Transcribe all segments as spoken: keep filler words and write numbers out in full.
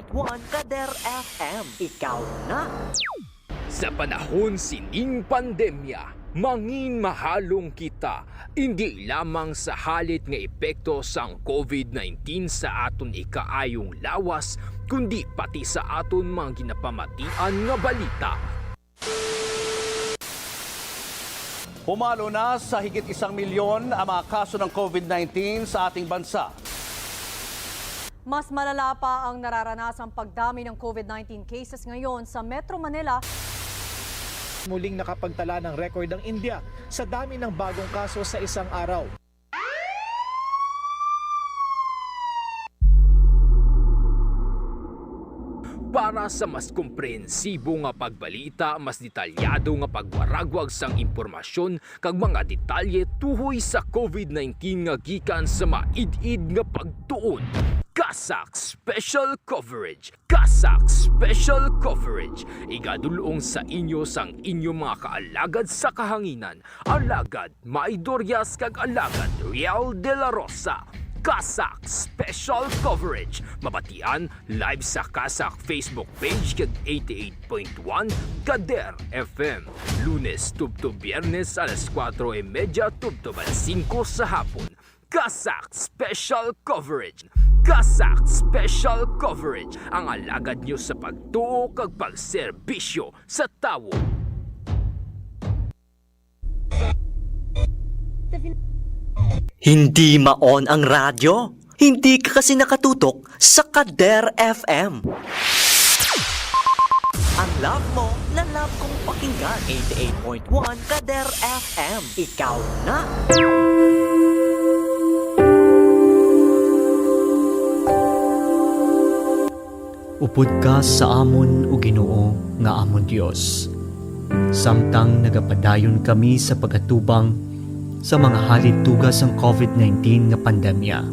One Kader F M. Ikaw na. Sa panahon sining pandemya, mangin mahalong kita, indi lamang sa halit nga epekto sang covid nineteen sa aton ikaayong lawas, kundi pati sa aton mga ginapamatian nga balita. Pumalo na sa higit isang milyon ang mga kaso ng covid nineteen sa ating bansa. Mas malala pa ang nararanasang pagdami ng covid nineteen cases ngayon sa Metro Manila. Muling nakapagtala ng record ang India sa dami ng bagong kaso sa isang araw. Para sa mas komprehensibo nga pagbalita, mas detalyado nga pagwaragwag sang impormasyon kag mga detalye tuhoy sa covid nineteen nga gikan sa maid-id nga pagtuon, CASAC Special Coverage. CASAC Special Coverage, igadul-ong sa inyo sang inyo mga kaalagad sa kahanginan, Alagad May Dorias kag Alagad Riel de la Rosa. CASAC Special Coverage, mabatian live sa CASAC Facebook page kag eighty-eight point one Kader F M, Lunes tubtob Biyernes alas kuwatro y medya tubtob alas singko sa hapon. CASAC Special Coverage. CASAC Special Coverage, ang alagad nyo sa pagtuo kag pagserbisyo sa tawo. Hindi ma-on ang radyo? Hindi ka kasi nakatutok sa Kader F M. Ang love mo na love kong pakinggan, eighty-eight point one Kader F M. Ikaw na. Upod ka sa amon, O Ginoo, nga amon Dios, samtang nagapadayon kami sa pag-atubang sa mga halit tuga sang covid nineteen nga pandemya,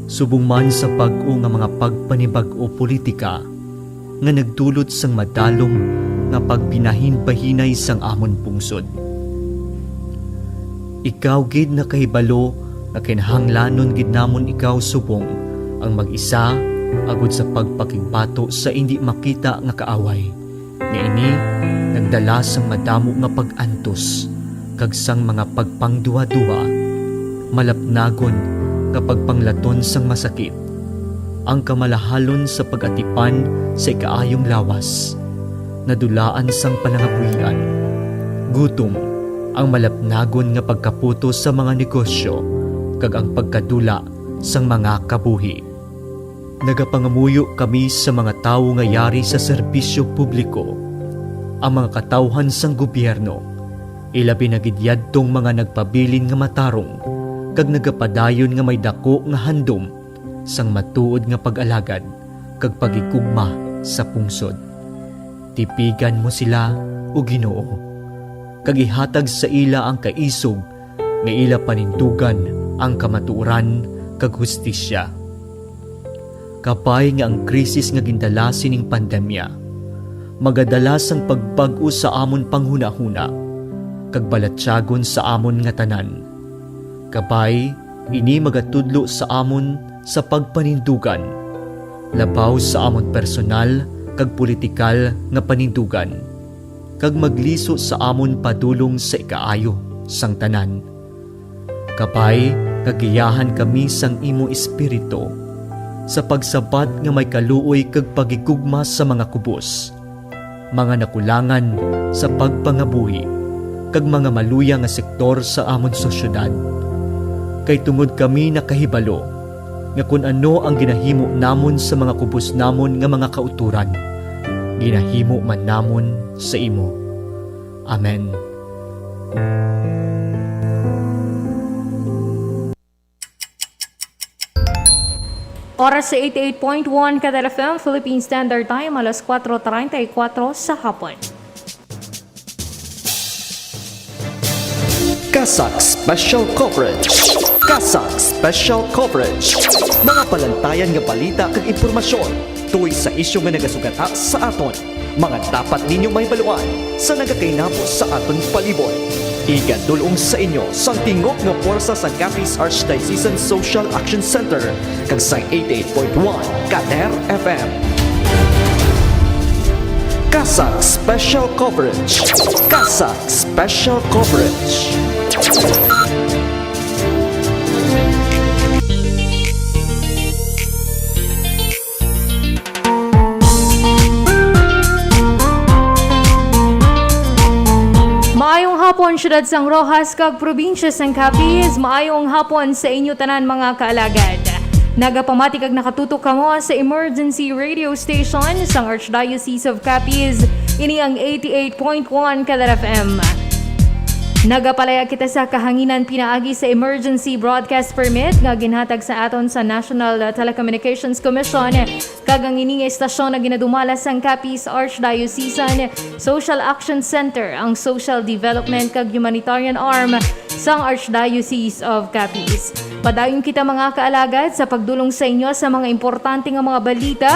subong man sa bag-o nga mga pagpanibag-o politika nga nagdulot sang madalom nga pagpinahinbahinay sang amon pungsod. Ikaw gid nakahibalo nga kinahanglanon gid namon ikaw subong ang mag-isa, agod sa pagpakigbato sa indi makita nga kaaway, nga ini nagdala sang madamo nga pag-antos kag sang mga pagpangduhaduha, malapnagon nga pagpanglaton sang masakit, ang kamalahalon sa pag-atipan sa ikaayong lawas, nadulaan sang panangabuhian, gutom, ang malapnagon nga pagkaputos sa mga negosyo, kag ang pagkadula sang mga kabuhi. Nagapangamuyo kami sa mga tawo nga yari sa serbisyo publiko, ang mga katawhan sang gobyerno, ilabi na gid yadtong mga nagpabilin nga matarong kag nagapadayon nga may daku nga handom sang matuod nga pag-alagad kag paghigugma sa pungsod. Tipigan mo sila, O Ginoo, kag ihatag sa ila ang kaisog nga ila panindugan ang kamatuoran kag hustisya. Kabay nga ang krisis nga gindala sining pandemya magadala sang pagbag-o sa amon panghunahuna kag balatyagon sa amon nga tanan. Kabay, ini magatudlo sa amon sa pagpanindugan, labaw sa amon personal kag politikal nga panindugan, kag magliso sa amon padulong sa ikaayo sang tanan. Kabay nga giyahan kami sang imo Espiritu, sa pagsabat nga may kaluoy kag paghigugma sa mga kubos, mga nakulangan sa pagpangabuhi, kag mga maluya nga sektor sa amon sosyedad. Kay tungod kami nakahibalo nga kon ano ang ginahimo namon sa mga kubos namon nga mga kautoran, ginahimo man namon sa imo. Amen. Oras sa eighty-eight point one Kadar F M, Philippine Standard Time, alas kuwatro treinta y kuwatro sa hapon. CASAC Special Coverage. CASAC Special Coverage. Mga palantayan nga balita kag impormasyon tuhoy sa isyu nga nagasugata sa aton. Mga dapat ninyo mahibaluan sa nagakainabo sa aton palibot. Igadul-ong sa inyo sang tingog nga pwersa sang Capiz Archdiocesan Social Action Center kag sang eighty-eight point one Kader F M. CASAC Special Coverage. CASAC Special Coverage. Maayong hapon, siyudad sang Roxas kag probinsya sang Capiz. Maayong hapon sa inyo tanan, mga kaalagad. Nagapamati kag nakatutok kamo sa emergency radio station sang Archdiocese of Capiz. Ini ang eighty-eight point one Kader F M. Nagapalaya kita sa kahanginan pinaagi sa emergency broadcast permit nga ginhatag sa aton sa National Telecommunications Commission. Kag ang ini nga istasyon nga ginadumala sang Capiz Archdiocesan Social Action Center, ang Social Development kag Humanitarian Arm sang Archdiocese of Capiz. Padayon kita, mga kaalagad, sa pagdul-ong sa inyo sa mga importante nga mga balita,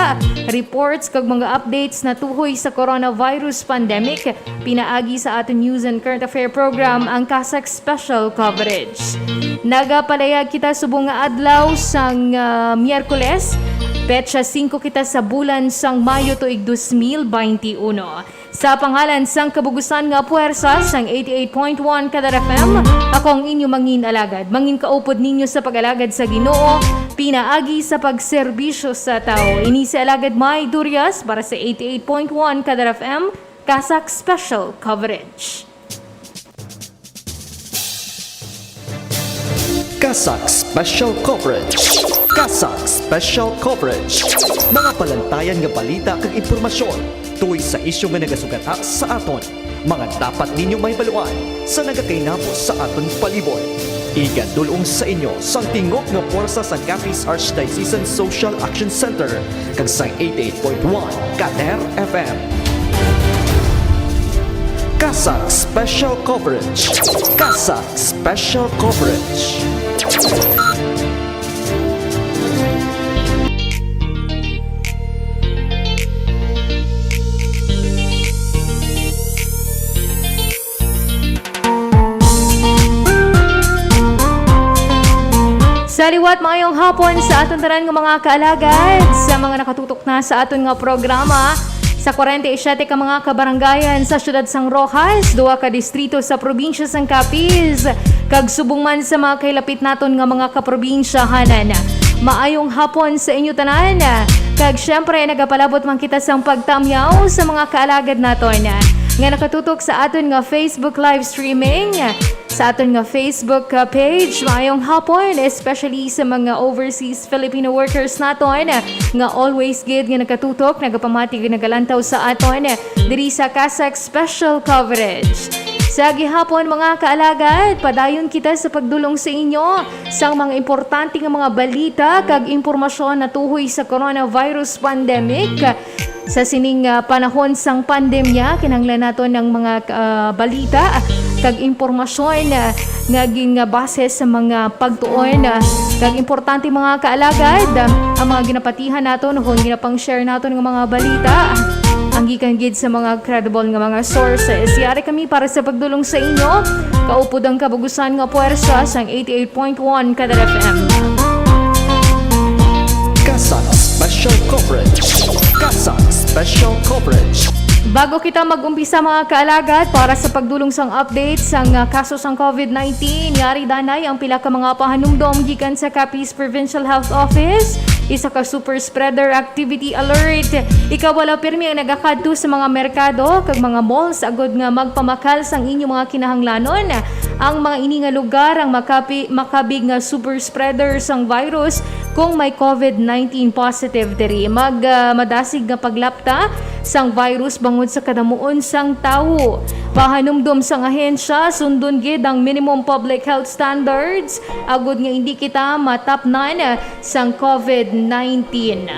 reports, kag mga updates natuhoy sa coronavirus pandemic, pinaagi sa aton News and Current Affair program, ang CASAC Special Coverage. Nagapalayag kita subong nga adlaw sang, ah, Miyerkules, petsa singko kita sa bulan sang Mayo tuig dos mil baynte uno. Sa pangalan sang kabugusan nga puwersa sang eighty-eight point one Kader F M, ako ang inyo mangin alagad. Mangin kaupod ninyo sa pag-alagad sa Ginoo, pinaagi sa pagserbisyo sa tawo. Ini si Alagad May Durias para sa eighty-eight point one Kader F M, CASAC Special Coverage. CASAC Special Coverage. CASAC Special Coverage. Mga palantayan nga balita kag impormasyon tuhoy sa isyu nga nagasugata sa aton. Mga dapat ninyo mahibaluan sa nagakainabo sa aton palibot. Igadul-ong sa inyo sang tingog nga pwersa sang Capiz Archdiocesan Social Action Center kag sang eighty-eight point one Kader F M. CASAC Special Coverage. CASAC Special Coverage. Sa liwat, maayong hapon sa aton tanan nga mga kaalagad, sa mga nakatutok na sa aton nga programa. Sa kwarenta y siyete ka mga kabarangayan sa siyudad sang Roxas, duha ka distrito sa probinsya sang Capiz, kag subong man sa mga kahilapit naton nga mga kaprobinsyahanan. Maayong hapon sa inyo tanan, kag siyempre nagapalabot man kita sang pagtamyaw sa mga kaalagad naton nga nakatutok sa aton nga Facebook live streaming, sa aton nga Facebook, uh, page. Maayong hapon, especially sa mga overseas Filipino workers naton nga always gid nga nagatutok, nagapamati, nagalantaw sa aton diri sa CASAC Special Coverage. Sa gihapon, mga kaalagad, padayon kita sa pagdul-ong sa inyo sang mga importante nga mga balita kag impormasyon natuhoy sa coronavirus pandemic. Sa sining, ah, panahon sang pandemya, kinahanglan naton ang mga, ah, balita kag impormasyon, ah, nga gin-, nga base sa mga pagtuon, ah, kag importante, mga kaalagad, ah, ang mga ginapatihan naton o kung ginapang-share naton nga mga balita, ah, ang gikan gid sa mga credible nga mga sources. Yari kami para sa pagdul-ong sa inyo. Kaupod ang kabugusan nga puwersa sang eighty-eight point one Kader F M. CASAC Special Coverage. CASAC Special Coverage. Bago kita mag-umpisa, mga kaalagad, para sa pagdul-ong sang update sang, ah, kaso sang COVID nineteen, yari danay ang pila ka mga pahanumdom gikan sa Capiz Provincial Health Office, isa ka super spreader activity alert. Ikaw, wala pirmi ang nagakadto sa mga merkado kag mga malls agud nga magpamakal sang inyong mga kinahanglanon. Ang mga ini nga lugar ang makapi-, makabig nga super spreader sang virus kung may COVID nineteen positive diri. Mag-, ah, madasig nga paglapta sang virus bangod sa kadamuon sang tawo. Pahanumdom sang ahensya, sundon gid ang minimum public health standards agud nga indi kita matapnan sang COVID nineteen.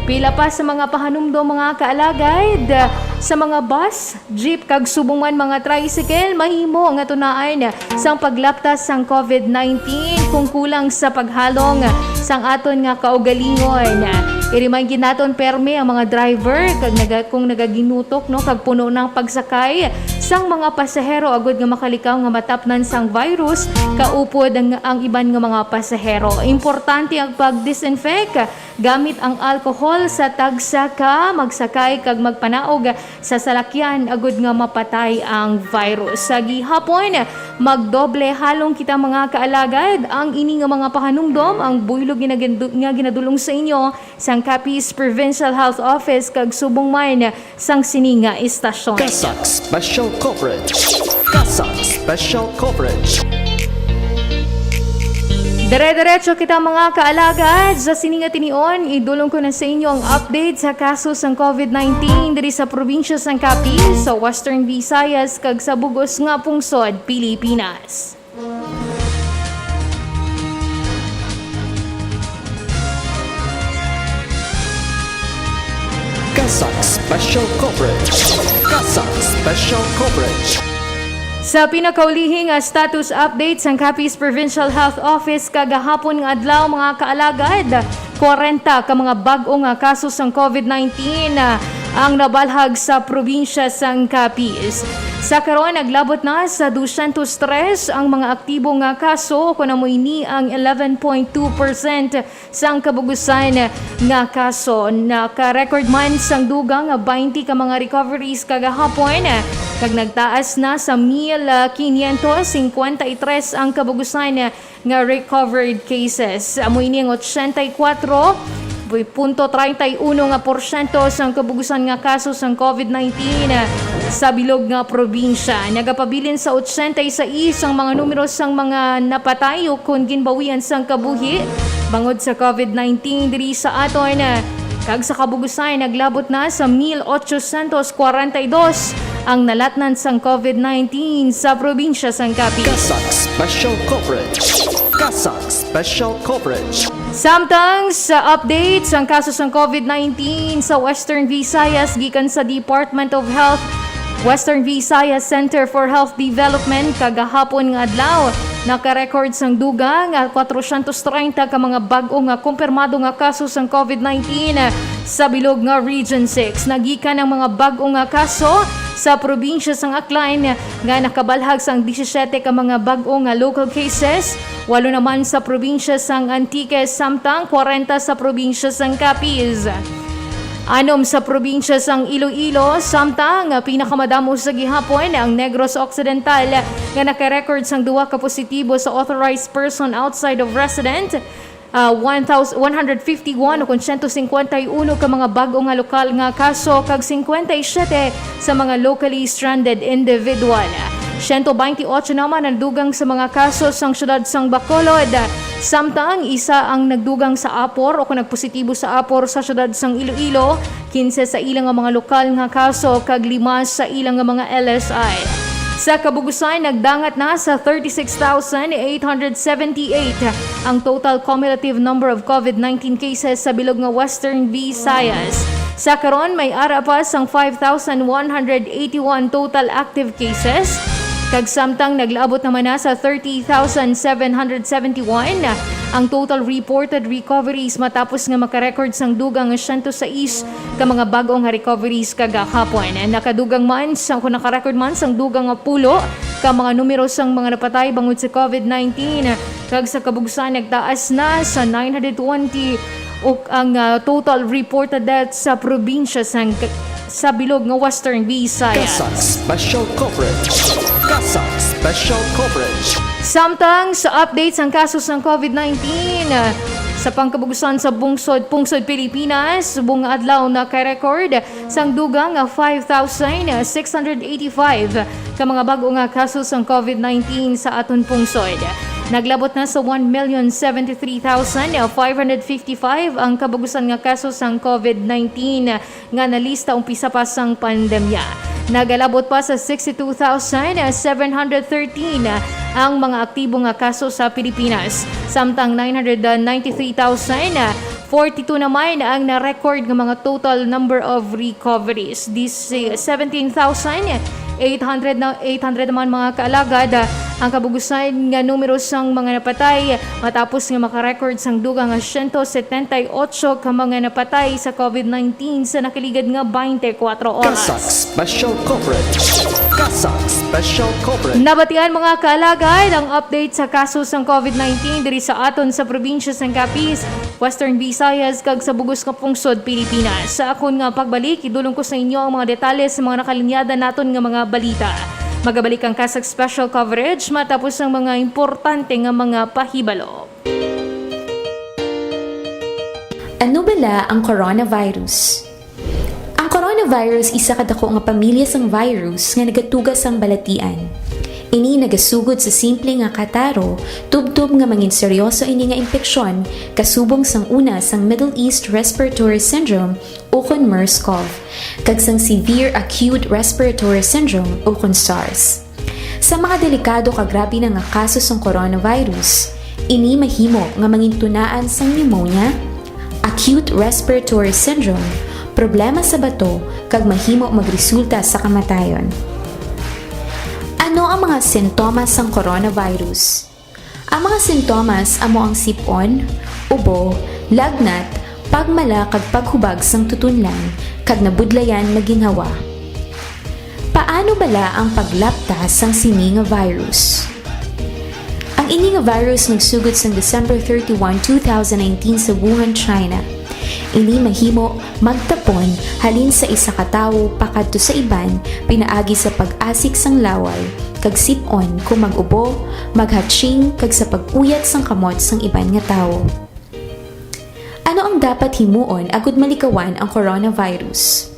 Pila pa sa mga pahanumdom, mga kaalagad, sa mga bus, jeep, kag subong man mga tricycle, mahimo nga tunaan sang paglaptas sang COVID nineteen kung kulang sa paghalong sang aton nga kaugalingon. I-remind gid naton permi ang mga driver kag naga-, kung nagaginutok, no, kag puno na ang pagsakay sang mga pasahero agud nga makalikaw nga matapnan sang virus, kaupod ang, ang iban nga mga pasahero. Importante ang pag-disinfect gamit ang alcohol sa tagsa ka magsakay kag magpanaog sa salakyan agud nga mapatay ang virus. Sa gihapon, magdoble halong kita, mga kaalagad. Ang ini nga mga pahanumdom ang buylog nga ginadu-, nga ginadulong sa inyo sang Capiz Provincial Health Office kag subong man sang sini nga istasyon. CASAC Special Coverage. CASAC Special Coverage. Dire-diretso kita, mga kaalagad. Sa sini nga tinion, idulong ko na sa inyo ang update sa kaso sang covid nineteen diri sa probinsya sang Capiz, sa Western Visayas, kag sa bug-os nga pungsod Pilipinas. CASAC Special Coverage. CASAC Special Coverage. Sa pinakaulihi nga status update sang Capiz Provincial Health Office kagahapon nga adlaw, mga kaalagad, kwarenta ka mga bag-o nga kaso sang covid nineteen ang nabalhag sa probinsya sang Capiz. Sa karon, naglabot na sa dusyentos tres ang mga aktibo nga kaso, kon amo ini ang eleven point two percent sang kabugusan nga kaso. Naka-record man sang dugang nga twenty ka mga recoveries kagahapon, kag nagtaas na sa mil quinientos cincuenta y tres ang kabugusan nga recovered cases. Amo ini ang ochenta y kuwatro punto treinta y uno nga porsyento sang kabugusan nga kaso sang covid nineteen sa bilog nga probinsya. Nagapabilin sa ochenta y seis ang mga numero sang mga napatay ukon ginbawian sang kabuhi bangod sa covid nineteen diri sa aton, kag sa kabugusan naglabot na sa mil ochocientos kwarenta y dos ang nalatnan sang covid nineteen sa probinsya sang Capiz. CASAC Special Coverage. CASAC Special Coverage. Samtang sa update sang kaso sang covid nineteen sa Western Visayas, gikan sa Department of Health, Western Visayas Center for Health Development, kagahapon nga adlaw, naka-record sang dugang nga kwatrocientos treinta ka mga bag-o nga kumpirmado nga kaso sang covid nineteen sa bilog nga Region six. Nagikan ang mga bag-o nga kaso sa probinsya sang Aklan, nga nakabalhag sang disisiete ka mga bag-o nga local cases, walo naman sa probinsya sang Antique, samtang kwarenta sa probinsya sang Capiz. Anom sa probinsya sang Iloilo, samtang pinakamadamo sa gihapon ang Negros Occidental, nga naka-record sang duha ka positibo sa authorized person outside of resident, ah, one thousand, one hundred fifty-one o kon siyento singkwenta y uno ka mga bag-o nga lokal nga kaso kag singkwenta y siyete sa mga locally stranded individual. Siyento baynte otso naman ang dugang sa mga kaso sang siyudad sang Bacolod, samtang isa ang nagdugang sa Apor o kon nagpositibo sa Apor sa siyudad sang Iloilo, kinse sa ila nga mga lokal nga kaso kag lima sa ila nga mga L S I. Sa kabugusan, nagdangat na sa thirty-six thousand eight hundred seventy-eight ang total cumulative number of covid nineteen cases sa bilog nga Western Visayas. Sa karon, may ara pa sang five thousand one hundred eighty-one total active cases, kag samtang naglaabot naman na sa thirty thousand seven hundred seventy-one ang total reported recoveries matapos nga maka-record sang dugang nga siyento sais ka mga bag-o nga recoveries kagahapon. Nakadugang man sa, kung naka-record man sang dugang nga pulo ka mga numero sang mga napatay bangod sa covid nineteen, kag sa kabugusan nagtaas na sa nine hundred twenty ug ang, ah, total reported deaths sa probinsya sang, sa bilog nga Western Visayas. CASAC Special Coverage. CASAC Special Coverage. Samtang sa update sang kaso sang covid nineteen, sa pangkabugusan sa bungsod, pungsod Pilipinas, subong nga adlaw naka-record sang dugang nga five thousand six hundred eighty-five ka mga bag-o nga kaso sang covid nineteen sa aton pungsod. Naglabot na sa one million seventy-three thousand five hundred fifty-five ang kabugusan nga kaso sang covid nineteen nga nalista umpisa pa sang pandemya. Nagalabot pa sa sixty-two thousand seven hundred thirteen ang mga aktibo nga kaso sa Pilipinas, samtang nine hundred ninety-three thousand forty-two naman ang na-record nga mga total number of recoveries. This, eh, seventeen thousand eight hundred na, eight hundred naman, mga kaalagad, Ang kabugusan nga numero sang mga napatay matapos nga makarecord sang dugang nga siyento setenta y ocho ka mga napatay sa COVID nineteen sa nakaligad nga twenty-four oras. CASAC Special Coverage. CASAC Special Coverage. Nabatian, mga kaalagad, ang update sa kaso sang COVID nineteen diri sa aton sa probinsya sang Capiz, Western Visayas, kag sa bug-os nga pungsod Pilipinas. Sa akon nga pagbalik, idulong ko sa inyo ang mga detalye sa mga nakalinyada naton nga mga balita. Magabalik ang CASAC Special Coverage matapos ang mga importante nga mga pahibalo. Ano bala ang coronavirus? Ang coronavirus isa ka dako nga pamilya sang virus nga nagatuga sang balatian. Ini nagasugod sa simple nga kataro, tubtob nga mangin seryoso ini nga impeksyon, kasubong sang una sang Middle East Respiratory Syndrome ukon MERS-CoV, kag sang Severe Acute Respiratory Syndrome ukon SARS. Sa mga delikado kag grabe na nga kaso sang coronavirus, ini mahimo nga mangintunaan sang pneumonia, acute respiratory syndrome, problema sa bato, kag mahimo magresulta sa kamatayon. Ano ang mga sintomas sang coronavirus? Ang mga sintomas amo ang sip-on, ubo, lagnat, pagmala kag paghubag sang tutunlan, kag nabudlayan nga ginhawa. Paano bala ang paglapta sang sini nga virus? Ang ini nga virus nagsugod sang December thirty-one, two thousand nineteen sa Wuhan, China. Ini mahimo magtapon halin sa isa ka tawo pakadto sa iban pinaagi sa pag-asik sang laway, kag sip-on kon mag-ubo, maghatching, kag sa pag-uyat sang kamot sang iban nga tawo. Ano ang dapat himuon agud malikawan ang coronavirus?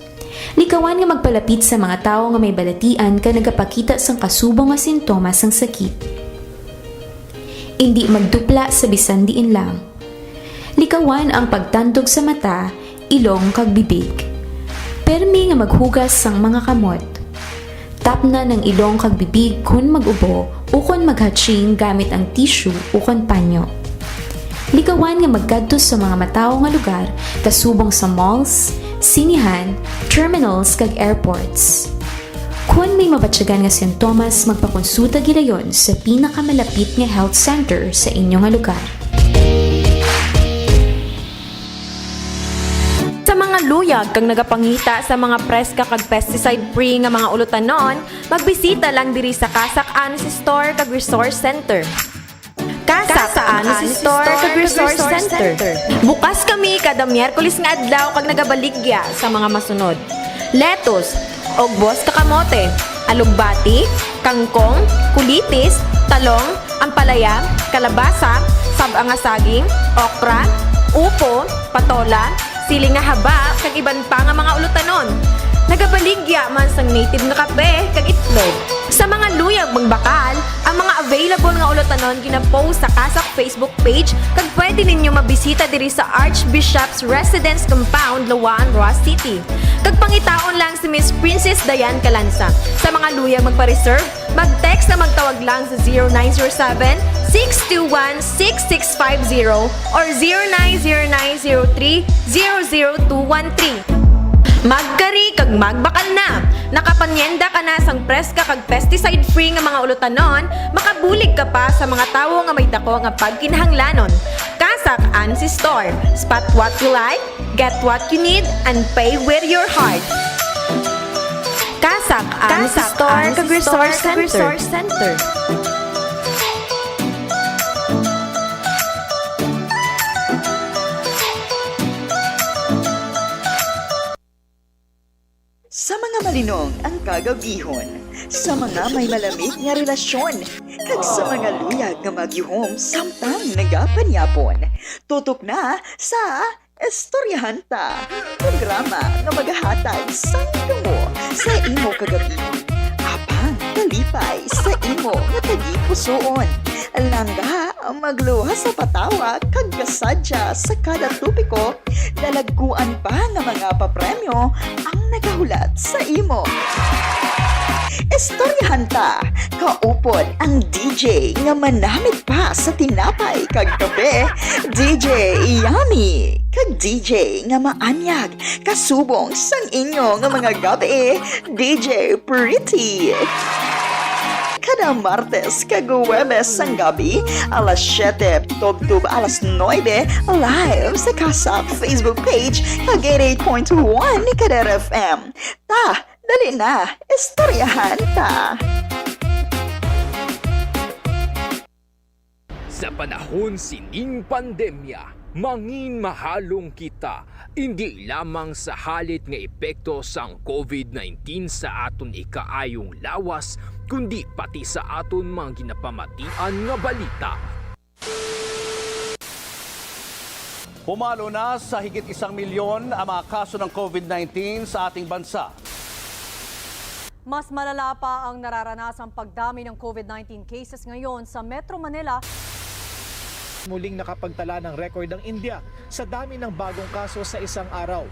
Likawan nga magpalapit sa mga tawo nga may balatian kag nagapakita sang kasubong nga sintomas sang sakit. Indi magdupla sa bisan diin lang. Likawan ang pagtandog sa mata, ilong, kag bibig. Permi nga maghugas sang mga kamot. Tapna ang ilong kag bibig kon mag-ubo ukon maghatching gamit ang tissue ukon panyo. Likawan nga magkadto sa mga matawo nga lugar, kasubong sa malls, sinehan, terminals, kag airports. Kon may mabatyagan nga sintomas, magpakonsulta gilayon sa pinakamalapit nga health center sa inyo nga lugar. Sa mga luyag kag nagapangita sa mga preska kag pesticide-free nga mga ulutanon, magbisita lang diri sa CASAC Honest Store kag Resource Center. CASAC Honest Store kag Resource Center. Bukas kami kada Miyerkules nga adlaw kag nagabaligya sa mga masunod: lettuce, ugbos ka kamote, alugbati, kangkong, kulitis, talong, ampalaya, kalabasa, sab-a nga saging, okra, upo, patola, siling nga haba, kag iban pa nga mga ulutanon. Nagabaligya man sang native nga kape kag itlog. Sa mga luyag magbakal, ang mga available nga ulutanon gina-post sa CASAC Facebook page, kag pwede ninyo mabisita diri sa Archbishop's Residence Compound, Lawaan, Roxas City. Kag pangitaon lang si Miss Princess Diane Calanza. Sa mga luyag magpa-reserve, mag-text o magtawag lang sa zero nine zero seven, six two one, six six five zero or zero nine zero nine zero three, zero zero two one three. Magkari kag magbakal na! Nakapanyendak ka na sang preska kag pesticide-free nga mga ulutanon, makabulig ka pa sa mga tawo nga may dako nga pagkinahanglanon. CASAC Honest Store. Spot what you like, get what you need, and pay with your heart. CASAC Honest Store kag Resource Center. Sa mga malinong ang kagabihon, sa mga may malamig nga relasyon, kag sa mga luyag nga magyuhom samtang nagapanyapon. Tutok na sa Istoryahan Ta, programa nga magahatag sang damo sa imo kagabihon, apang kalipay sa imo nga tagipusoon. Langga, magluwas sa patawa, kag kasadya sa kada topiko. Dalagkuan pa nga mga papremyo ang nagahulat sa imo. Istoryahan Ta, kaupod ang D J nga manamit pa sa tinapay kag kape, D J Yummy, kag D J nga maanyag kasubong sang inyo nga mga gab-i, D J Pretty. Kada Martes kag Huwebes sang gabi, alas siyete tubtob alas nuebe, live sa CASAC Facebook page kag eighty-eight point one Kadar F M. Ta, dali na, istoryahan ta. Sa panahon sining pandemya, mangin mahalong kita, indi lamang sa halit nga epekto sang covid nineteen sa aton ikaayong lawas, kundi pati sa aton mga ginapamatian nga balita. Pumalo na sa higit isang milyon ang mga kaso ng covid nineteen sa ating bansa. Mas malala pa ang nararanasang pagdami ng covid nineteen cases ngayon sa Metro Manila. Muling nakapagtala ng record ang India sa dami ng bagong kaso sa isang araw.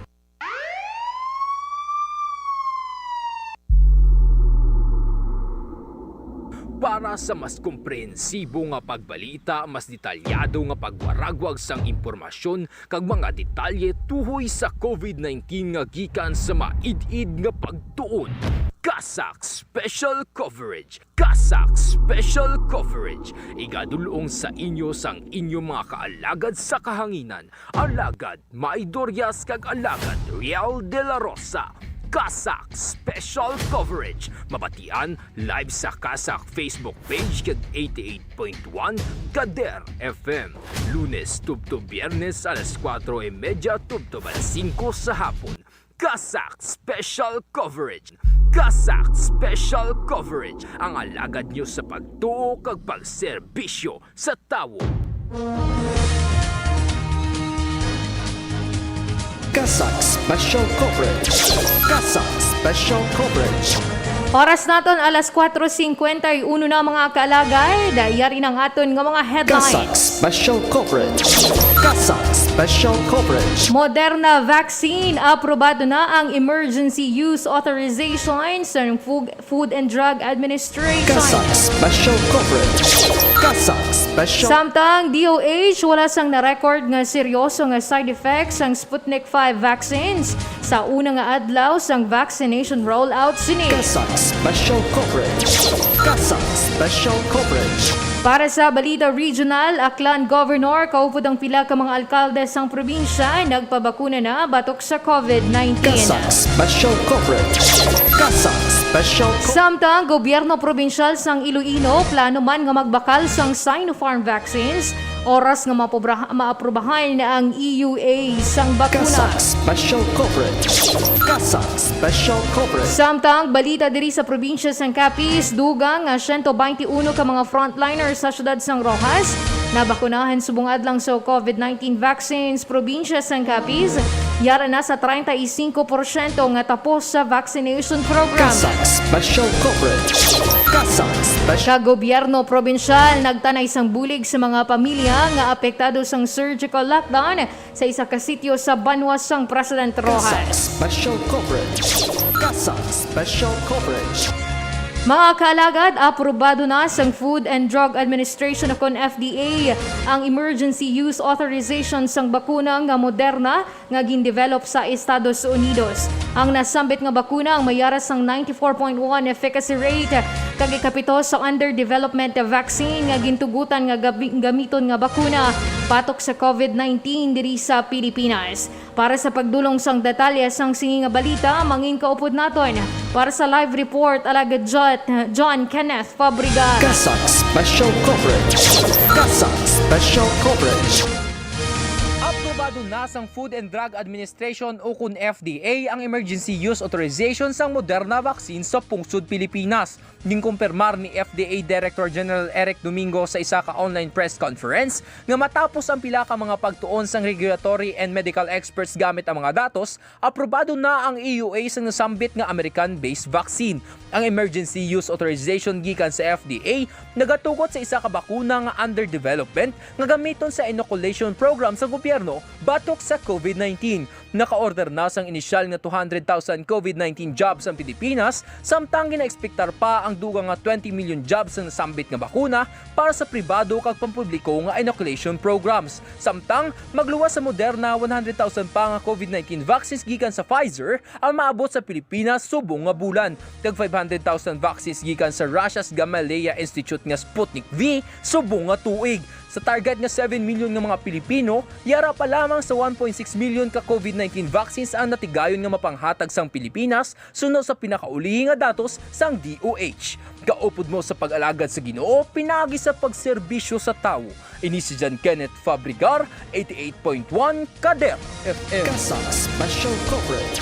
Para sa mas komprehensibo nga pagbalita, mas detalyado nga pagwaragwag sang impormasyon kag mga detalye tuhoy sa covid nineteen nga gikan sa maid-id nga pagtuon, CASAC Special Coverage. CASAC Special Coverage, igadul-ong sa inyo sang inyo mga kaalagad sa kahanginan, Alagad May Dorias kag Alagad Riel de la Rosa. CASAC Special Coverage, mabatian live sa CASAC Facebook page kag eighty-eight point one Kader F M, Lunes tubtob Biyernes alas kuwatro y medya tubtob alas singko sa hapon. CASAC Special Coverage. CASAC Special Coverage, ang alagad nyo sa pagtuo kag pagserbisyo sa tawo. CASAC Special Coverage. CASAC Special Coverage. Oras naton alas kuwatro singkwenta y uno na, mga kaalagad. Yari na ang aton nga mga headlines. CASAC Special Coverage. CASAC Special Coverage. Moderna vaccine, aprobado na ang emergency use authorization sa Food, Food and Drug Administration. CASAC Special Coverage. CASAC Special. Samtang D O H, wala sang na-record nga seryoso nga side effects ang Sputnik five vaccines sa una nga adlaw sang vaccination rollout sini. CASAC Special Coverage. CASAC Special Coverage. Para sa balita regional, Aklan Governor kaupod ang pila ka mga alkalde sang probinsya nagpabakuna na batok sa covid nineteen. CASAC Special Coverage. CASAC Special Co- Samtang gobyerno probinsyal sang Iloilo plano man nga magbakal sang Sinopharm vaccines oras nga mapobra-, maaprubahan ang E U A sang bakuna. CASAC Special Coverage. CASAC Special Coverage. Samtang balita diri sa probinsya sang Capiz, dugang nga siyento baynte uno ka mga frontliners sa siyudad sang Roxas nabakunahan subong adlaw sa covid nineteen vaccines. Probinsya sang Capiz, yara na sa treinta y cinco porsyento nga tapos sa vaccination program. CASAC Special Coverage. CASAC Special. Sa gobyerno probinsyal, nagtanay sang bulig sa mga pamilya nga apektado sang surgical lockdown sa isa ka sitio sa banwa sang President Roxas. CASAC Special Coverage. CASAC Special Coverage. Mga kaalagad, aprobado na sang Food and Drug Administration o kon F D A ang emergency use authorization sang bakuna nga Moderna nga gin-develop sa Estados Unidos. Ang nasambit nga bakuna ang may yara sang ninety-four point one efficacy rate kag ikapito sa under development vaccine nga gintugutan nga gabi-, gamiton nga bakuna batok sa covid nineteen diri sa Pilipinas. Para sa pagdulong sang detalye sang sini nga balita, mangin kaupod naton para sa live report, Alagad Jot-, John Kenneth Fabregas. CASAC Special Coverage. CASAC Special Coverage. Aprobado na sang Food and Drug Administration o kun F D A ang emergency use authorization sang Moderna vaccine sa pungsod Pilipinas. Ginkumpirmar ni F D A Director General Eric Domingo sa isa ka online press conference nga matapos ang pila ka mga pagtuon sang regulatory and medical experts gamit ang mga datos, aprobado na ang E U A sa nasambit nga American-based vaccine. Ang emergency use authorization gikan sa F D A nagatugot sa isa ka bakuna nga under development nga gamiton sa inoculation program sa gobyerno batok sa COVID nineteen. Naka-order na sang inisyal nga two hundred thousand COVID nineteen jobs ang Pilipinas, samtang ginaekspektar pa ang dugang nga twenty million jobs sa nasambit nga bakuna para sa pribado kag pampubliko nga inoculation programs. Samtang magluwas sa Moderna, one hundred thousand pa nga COVID nineteen vaccines gikan sa Pfizer ang maabot sa Pilipinas subong nga bulan, kag five hundred thousand vaccines gikan sa Russia's Gamaleya Institute nga Sputnik V subong nga tuig. Sa target nga seven million nga mga Pilipino, yara pa lamang sa one point six million ka COVID nineteen vaccines ang natigayon nga mapanghatag sang Pilipinas, suno sa pinakauli nga datos sang D O H. Kaupod mo sa pag-alagad sa Ginoo, pinaagi sa pagserbisyo sa tawo. Ini si John Kenneth Fabregar, eighty-eight point one Kader F M. CASAC Special Coverage.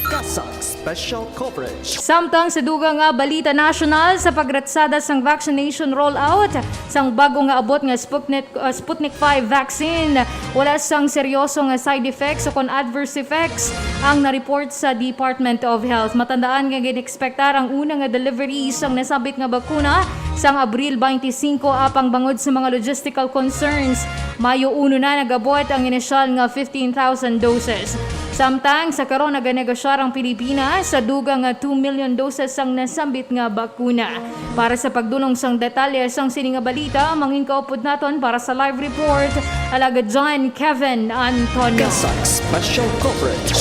CASAC Special Coverage. Samtang sa dugang nga balita nasyonal, sa pagratsada sang vaccination rollout sang bago nga abot nga Sputnik, uh, Sputnik five vaccine, wala sang seryoso nga side effects o kon adverse effects ang na-report sa Department of Health. Matandaan nga gin-expectar ang una nga delivery sang nasambit nga bakuna sang Abril twenty-five, apang bangod sa mga logistical concerns, Mayo uno na nag-abot ang inisyal nga fifteen thousand doses. Samtang sa karon, naganegosyar ang Pilipinas sa dugang nga two million doses sang nasambit nga bakuna. Para sa pagdulong sang detalye sang sini nga balita, mangin kaupod naton para sa live report, Alagad John Kevin Antonio. CASAC Special Coverage.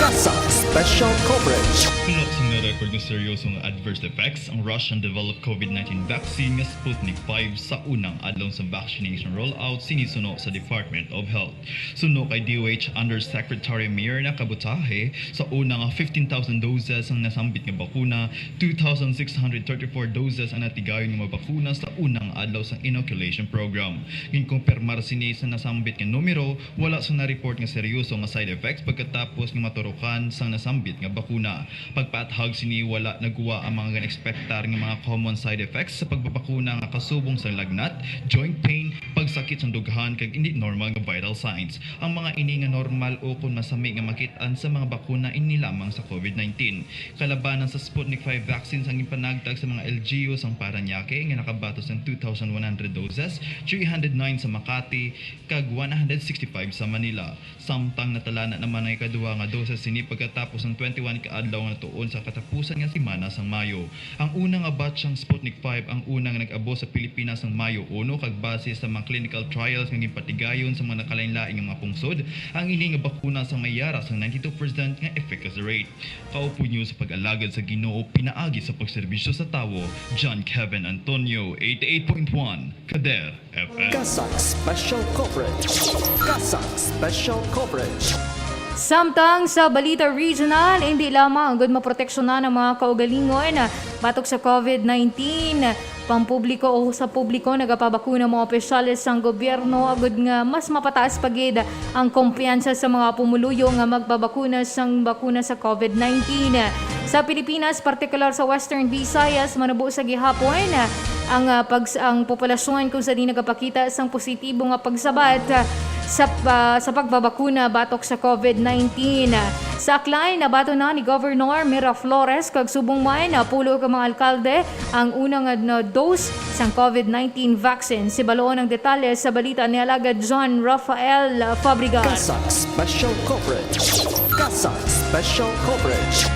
CASAC Special Coverage. Wala sing na-record nga seryoso nga adverse effects ang Russian-developed COVID nineteen vaccine nga Sputnik five sa unang adlaw sa vaccination rollout, sini suno sa Department of Health. Suno kay D O H Undersecretary Mirna Kabutahe, sa una nga fifteen thousand doses ang nasambit nga bakuna, two thousand six hundred thirty-four doses ang natigayon nga mabakuna sa unang adlaw sang inoculation program. Ginkumpirmar sini sa nasambit nga numero, wala sa na-report nga seryoso nga side effects pagkatapos nga maturukan sang nasambit nga bakuna. Pagpaathag sini, wala nagwa ang mga gin-ekspektar nga mga common side effects sa pagbabakuna nga kasubong sang lagnat, joint pain, pagsakit sang dughan, kag indi normal nga vital signs. Ang mga ini nga normal ukon masami nga makit-an sa mga bakuna ini lamang sa COVID nineteen. Kalabanan sa Sputnik five vaccines ang ginpanagtag sa mga L G U sang Parañaque nga nakabaton sang two thousand one hundred doses, three hundred nine sa Makati, kag one hundred sixty-five sa Manila. Samtang natalana naman ang ikaduha nga doses sini pagkatapos sang twenty-one ka adlaw nga natuon sa katapusan nga semana sang Mayo. Ang una nga batch sang Sputnik five ang una nga nag-abot sa Pilipinas sang Mayo uno, kag base sa mga clinical trials nga ginpatigayon sa mga nakalainlain nga mga pungsod, ang ini nga bakuna sang may yara sang ninety-two percent nga efficacy rate. Kaupod niyo sa pag-alagad sa Ginoo pinaagi sa pagserbisyo sa tawo, John Kevin Antonio, eighty-eight point one Kader F M. CASAC Special Coverage. CASAC Special Coverage. Samtang sa balita regional, hindi lamang gud maproteksyonan ang mga kaugalingon batok sa COVID nineteen, pampubliko o sa publiko nagapabakuna mga opisyales sang gobyerno, agud nga mas mapataas pa gid ang kumpiyansa sa mga pumuluyo nga magpabakuna sang bakuna sa COVID nineteen. Sa Pilipinas, partikular sa Western Visayas, manubo sa gihapon ang, ah, pags-, ang populasyon kung sa di nagapakita sang positibo nga pagsabat, ah, sa, ah, sa pagbabakuna batok sa COVID nineteen. Sa Aklan, nabaton na ni Governor Miraflores kag subong man, ah, pulo ka mga alkalde ang una nga na dose sang COVID nineteen vaccine. Sibaloon ang detalye sa balita ni Alagad John Rafael Fabregat. CASAC Special Coverage. CASAC Special Coverage.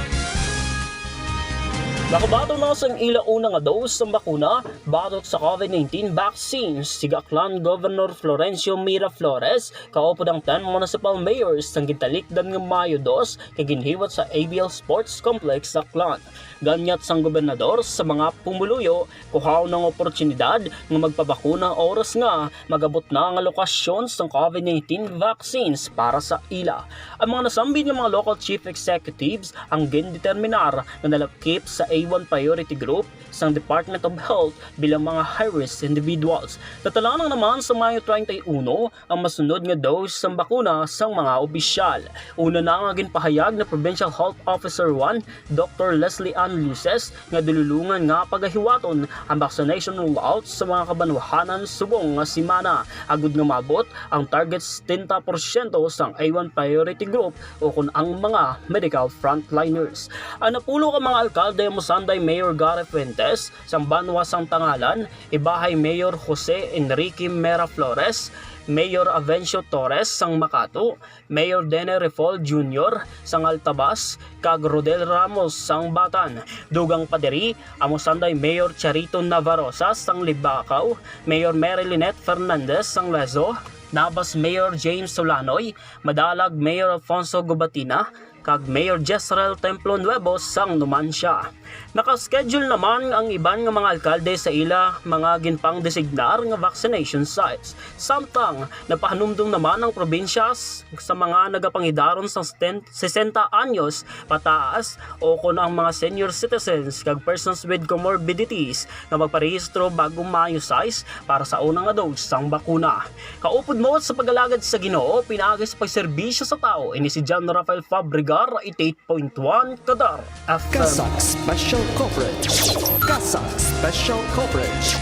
Nakabaton na sang ila una nga dose sang bakuna batok sa COVID nineteen vaccines si Aklan Governor Florencio Miraflores, kaupod ang ten municipal mayors sang gintalikdan nga Mayo dos kag ginhiwat sa A B L Sports Complex sa Aklan. Ganyat sang gobernador sa mga pumuluyo, kuhaon ang oportunidad nga magpabakuna oras nga mag-abot na ang alokasyon sang COVID nineteen vaccines para sa ila. Ang mga nasambit nga mga local chief executives ang gindeterminar nga nalakip sa A one priority group sang Department of Health bilang mga high-risk individuals. Tatalanan naman sa Mayo treinta y uno ang masunod nga dose sang bakuna sang mga opisyal. Una na nga ginpahayag ni Provincial Health Officer one, Doctor Leslie Ann Luces, nga dululungan nga pagahiwaton ang vaccination rollout sa mga kabanwahanan subong nga semana, agud nga maabot ang target setenta porsyento sang A one priority group o kon ang mga medical frontliners. Ang napulo ka mga alkalde ang Sanday Mayor Gary Fuentes sang Banwa sang Tangalan, ibahay Mayor Jose Enrique Mera Flores, Mayor Avencio Torres sang Makato, Mayor Dene Refol Junior sang Altavas, kag Rodel Ramos sang Batan. Dugang pa diri, amo sanday Mayor Charito Navarrosa sang Libacao, Mayor Mary Lynette Fernandez sang Lezo, Nabas Mayor James Solanoy, Madalag Mayor Alfonso Gubatina, kag Mayor Jezreel Templo Nuevo sang Numancia. Naka-schedule naman ang iban nga mga alkalde sa ila mga ginpangdesignar nga vaccination sites. Samtang napahanumdom naman ang probinsya s-, sa mga nagapangidaron sang seten-, sesenta anyos pataas o kon ang mga senior citizens kag persons with comorbidities nga magparehistro bago Mayo sais para sa una nga dose sang bakuna. Kaupod mo sa pag-alagad sa Ginoo pinaagi sa pagserbisyo sa tawo, ini si John Rafael Fabregar, eighty-eight point one Kadar F M. CASAC Special Coverage. CASAC Special Coverage.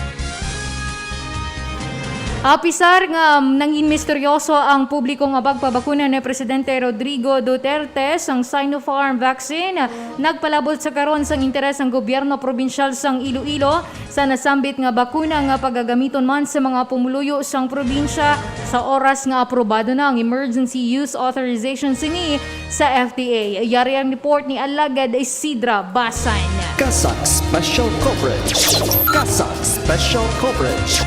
Apisar nga nangin misteryoso ang publiko nga pagpabakuna ni Presidente Rodrigo Duterte sang Sinopharm vaccine, nagpalabot sa karon sang interes ang gobyerno probinsyal sang Iloilo sa nasambit nga bakuna nga pagagamiton man sa mga pumuluyo sang probinsya sa oras nga aprobado na ang emergency use authorization sini sa F D A. Yari ang report ni Alagad Isidra Basan. CASAC Special Coverage. CASAC Special Coverage.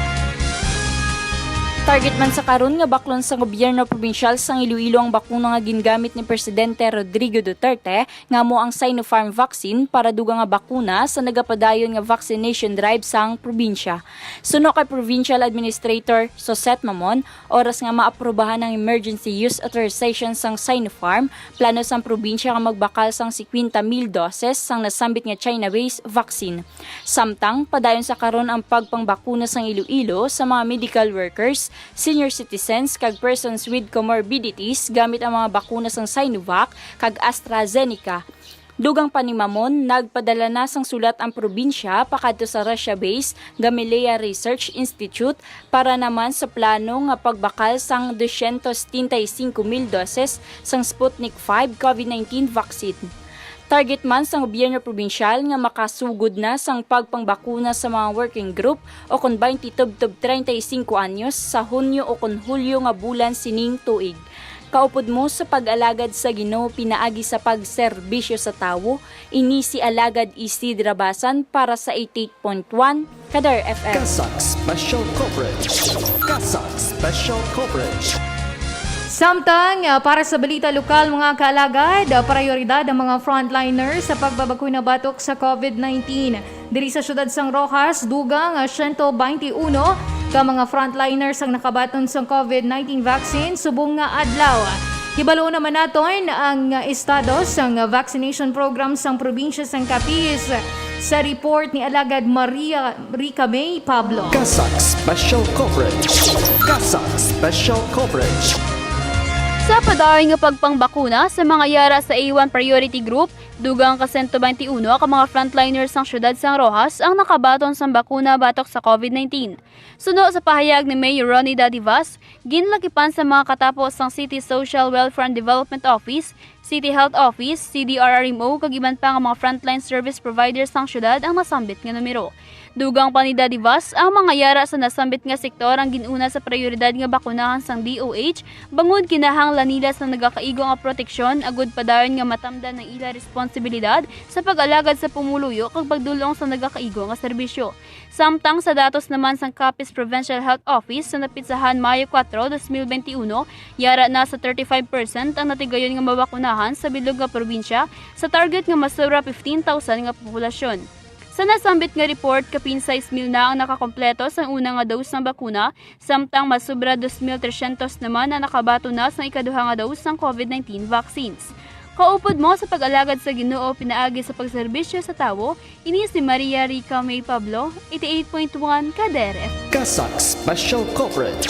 Target man sa karon nga baklon sa gobyerno probinsyal sang Iloilo ang bakuna nga gingamit ni Presidente Rodrigo Duterte, nga amo ang Sinopharm vaccine para dugang nga bakuna sa nagapadayon nga vaccination drive sang probinsya. Suno kay Provincial Administrator Sosette Mamon, oras nga maaprubahan ang emergency use authorization sang Sinopharm, plano sang probinsya nga magbakal sang singkwenta mil doses sang nasambit nga China-based vaccine. Samtang padayon sa karon ang pagpangbakuna sang Iloilo sa mga medical workers, senior citizens, kag persons with comorbidities gamit ang mga bakuna sang Sinovac kag AstraZeneca. Dugang pa ni Mamon, nagpadala na sang sulat ang probinsya pakadto sa Russia-based Gamaleya Research Institute para naman sa plano nga pagbakal sang dosyentos setenta y cinco mil doses sang Sputnik five COVID nineteen vaccine. Target man sang gobyerno probinsyal nga makasugod na sang pagpangbakuna sa mga working group o kon twenty tubtob treinta y cinco anyos sa Hunyo o kon Hulyo nga bulan sining tuig. Kaupod mo sa pag-alagad sa Ginoo pinaagi sa pagserbisyo sa tawo, ini si Alagad Isidra Basan para sa eighty-eight point one Kadar F M. CASAC Special Coverage. CASAC Special Coverage. Samtang, ah, para sa balita lokal, mga kaalagad, ah, prayoridad ang mga frontliners sa pagbabakuna batok sa COVID nineteen. Diri sa siyudad sang Roxas, dugang, ah, siyento baynte uno ka mga frontliners ang nakabaton sang COVID nineteen vaccine subong nga adlaw. Hibalo naman naton ang, ah, estado sang, ah, vaccination program sang probinsya sang Capiz sa report ni Alagad Maria Rica May Pablo. CASAC Special Coverage. CASAC Special Coverage. Sa padayon nga pagpangbakuna sa mga yara sa A one Priority Group, dugang ka sento baynte uno ka mga frontliners sang siyudad sang Roxas ang nakabaton sang bakuna batok sa COVID nineteen. Suno sa pahayag ni Mayor Ronnie Dadivas, ginlakipan sa mga katapo sang City Social Welfare and Development Office, City Health Office, C D R R M O, kag iban pa nga mga frontline service providers sang siyudad ang nasambit nga numero. Dugang pa ni Dadivas, ang mga yara sa nasambit nga sektor ang gin-una sa prayoridad nga bakunahan sang D O H, bangod kinahanglan nila sang nagakaigo nga proteksyon agud padayon nga matamdan ang ila responsibilidad sa pag-alagad sa pumuluyo kag pagdul-ong sa nagakaigo nga serbisyo. Samtang sa datos naman sang Capiz Provincial Health Office, sa napitsahan Mayo kuwatro, dos mil benti uno, yara na sa thirty-five percent ang natigayon nga mabakunahan sa bilog nga probinsya sa target nga masobra fifteen thousand nga populasyon. Sa nasambit nga report, kapin sais mil na ang nakakompleto sang una nga dose sang bakuna, samtang masobra dos mil tresyentos naman ang nakabaton na sang ikaduha nga dose sang COVID nineteen vaccines. Kaupod mo sa pag-alagad sa Ginoo pinaagi sa pagserbisyo sa tawo, ini si Maria Rica May Pablo, eighty-eight point one Kadar F M. CASAC Special Coverage.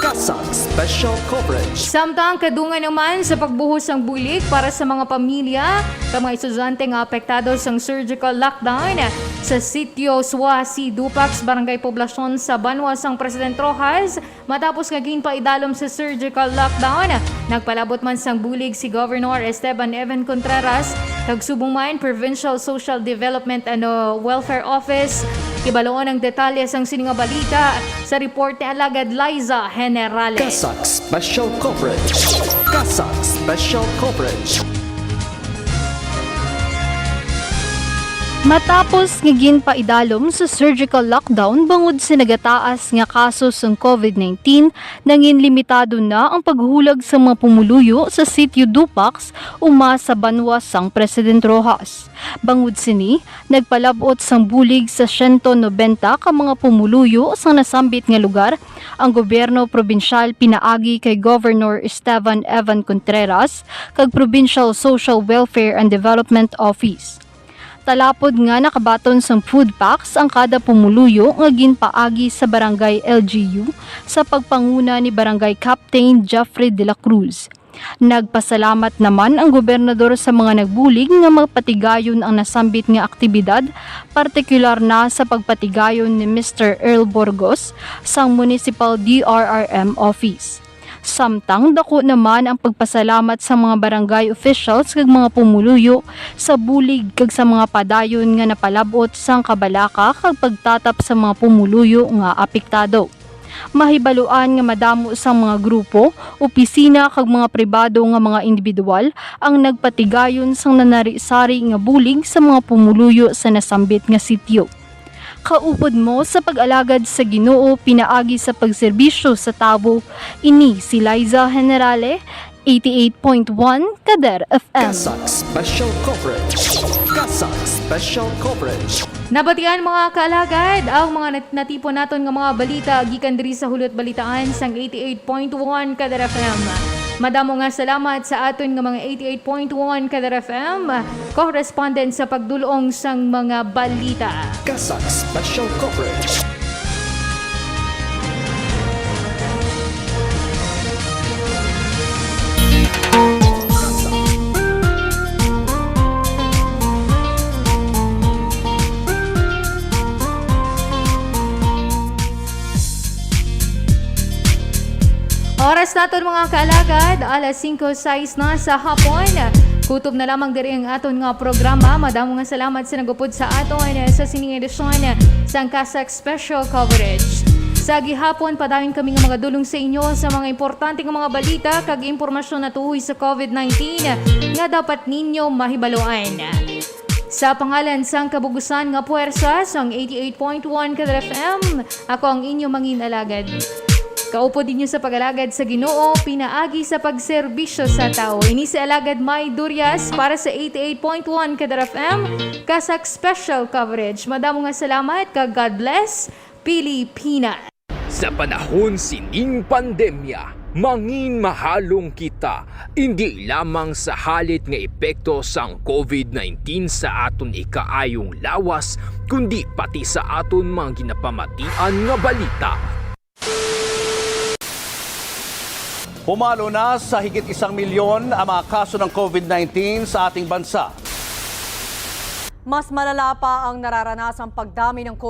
CASAC Special Coverage. Samtang kadungan naman sa pagbuhos sang bulig para sa mga pamilya sa mga estudyante nga apektado sang surgical lockdown sa sitio Suasi, Dupax, Barangay Poblacion sa banwa sang President Roxas, matapos nga ginpaidalom sa surgical lockdown, nagpalabot man sang bulig si Governor Esteban Evan Contreras kag subong man Provincial Social Development and, uh, Welfare Office. Hibaluon ang detalye sang sini nga balita sa report ni Alagad Liza Generales. CASAC Special Coverage. CASAC Special Coverage. Matapos nga ginpaidalom sa surgical lockdown bangod sa nagataas nga kaso sang covid nineteen, nangin limitado na ang paghulag sa mga pumuluyo sa sitio Dupax uma sa banwa sang President Roxas. Bangod sini, nagpalab-ot sang bulig sa siyento nobenta ka mga pumuluyo sang nasambit nga lugar ang gobyerno probinsyal pinaagi kay Governor Esteban Evan Contreras kag Provincial Social Welfare and Development Office. Talapod nga nakabaton sang food packs ang kada pumuluyo nga ginpaagi sa Barangay L G U sa pagpanguna ni Barangay Captain Jeffrey de la Cruz. Nagpasalamat naman ang gobernador sa mga nagbulig nga mapatigayon ang nasambit nga aktibidad, partikular na sa pagpatigayon ni Mister Earl Burgos sang Municipal D R R M Office. Samtang dako naman ang pagpasalamat sa mga barangay officials kag mga pumuluyo sa bulig kag sa mga padayon nga napalab-ot sang kabalaka kag pagtatap sa mga pumuluyo nga apektado. Mahibaluan nga madamo sang mga grupo, opisina kag mga pribado nga mga individual ang nagpatigayon sang nanari-sari nga bulig sa mga pumuluyo sa nasambit nga sitio. Kaupod mo sa pag-alagad sa Ginoo pinaagi sa pagserbisyo sa tawo. Ini si Liza Generale, eighty-eight point one Kader F M. CASAC Special Coverage. CASAC Special Coverage. Nabatian, mga kaalagad, ang mga nat-, natipon naton nga mga balita gikan diri sa Hulot Balitaan sang eighty-eight point one Kader F M. Madamo nga salamat sa aton nga mga eighty-eight point one Kader F M correspondent sa pagdul-ong sang mga balita. CASAC Special Coverage. Oras naton, mga kaalagad, alas singko sais na sa hapon. Kutob na lamang diri ang aton nga programa. Madamo nga salamat sa nagupod sa aton sa sining edisyon sang CASAC Special Coverage. Sa gihapon, padayon kami nga magadul-ong sa inyo sa mga importante nga mga balita kag impormasyon natuhoy sa covid nineteen nga dapat ninyo mahibaluan. Sa pangalan sang kabug-usan nga puwersa sang eighty-eight point one Kader F M, ako ang inyo mangin-alagad. Kaupod ninyo sa pag-alagad sa Ginoo pinaagi sa pagserbisyo sa tawo. Ini si Alagad May Durias para sa eighty-eight point one Kader F M, CASAC Special Coverage. Madamo nga salamat kag God bless, Pilipinas. Sa panahon sining pandemya, mangin mahalong kita, indi lamang sa halit nga epekto sang covid nineteen sa aton ikaayong lawas, kundi pati sa aton mga ginapamatian nga balita. Pumalo na sa higit isang milyon ang mga kaso ng covid nineteen sa ating bansa. Mas malala pa ang nararanasang pagdami ng